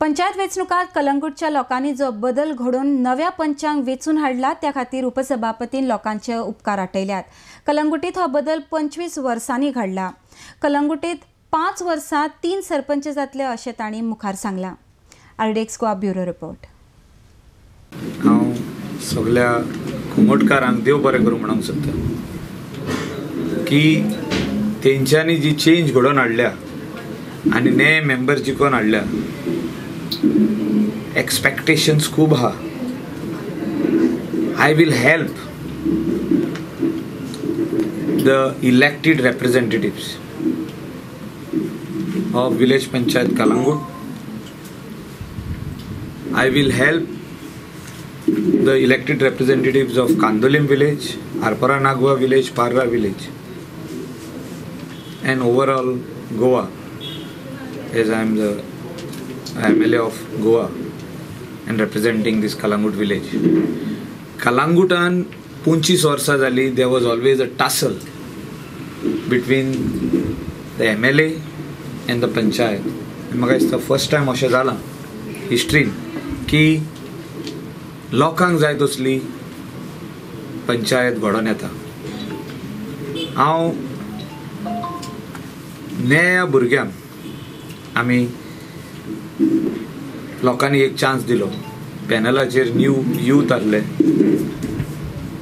पंचायत वेंचणुकांत कलंगूटच्या लोकांनी जो बदल घडोवन नव्या पंचांक वेंचून हाडला त्या खातीर उपसभापतीन लोकांचे उपकार आटयल्यात। कलंगुटीत हो बदल 25 वर्सांनी घडला। कलंगुटीत 5 वर्सां 3 सरपंच जातले अशें तांणी मुखार सांगलां। RDX Goa bureau report. हांव सगळ्या कुमटकारांक देव बरें करूं म्हणूंक सोदता की तेंच्यांनी जी चेंज घडोवन हाडल्या आनी ने मेंबर जिखोवन हाडल्या, एक्सपेक्टेशन्स खूब आहा। I will help the elected representatives of village panchayat Calangute. I will help the elected representatives of Candolim village, Arpora Nagua village, Parra village and overall Goa, as I am the MLA of Goa and representing this Calangute village. Kalangutan 25 वर्सां जाली, there was always a tussle between the MLA and the panchayat. म्हाका दिसता first time अशें जालां हिस्ट्रीन की लोकांक जाय तसली पंचायत घडोवन येता। हांव नव्या भुरग्यांक आमी लोकांनी एक चान्स दिलो, पॅनलाचेर न्यू यूथ आहले,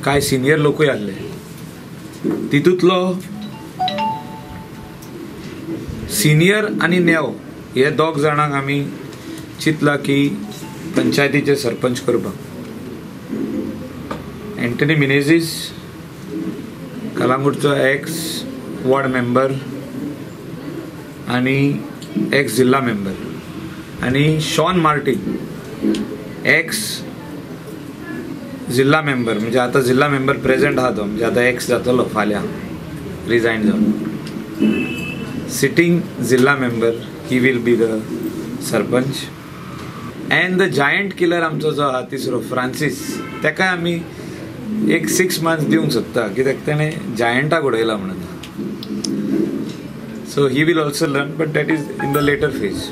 कांय सिनियर लोकूय आहले, तितूंतलो सिनियर आनी नेव हे दोग जाणांक आमी चिंतला की पंचायतीचे सरपंच करपाक। एंटनी मिनेझीस कलांगूटचो एक्स वॉर्ड मेंबर आनी एक्स जिल्ला मेंबर, आनी शॉन मार्टीन एक्स जिल्ला मेंबर, म्हणजे आतां जिल्ला मेंबर प्रेजेंट आहा तो, म्हणजे आतां एक्स जातलो फाल्यां रिजायन जावन, सिटींग जिल्ला member, he will be the sarpanch. And the giant killer आमचो जो आहा तिसरो फ्रांसीस, तेकाय आमी एक 6 मंथ्स दिवंक सोदता कित्याक तेणें जायंटाक उडयला म्हणून। So he will also learn, but that is in the later phase.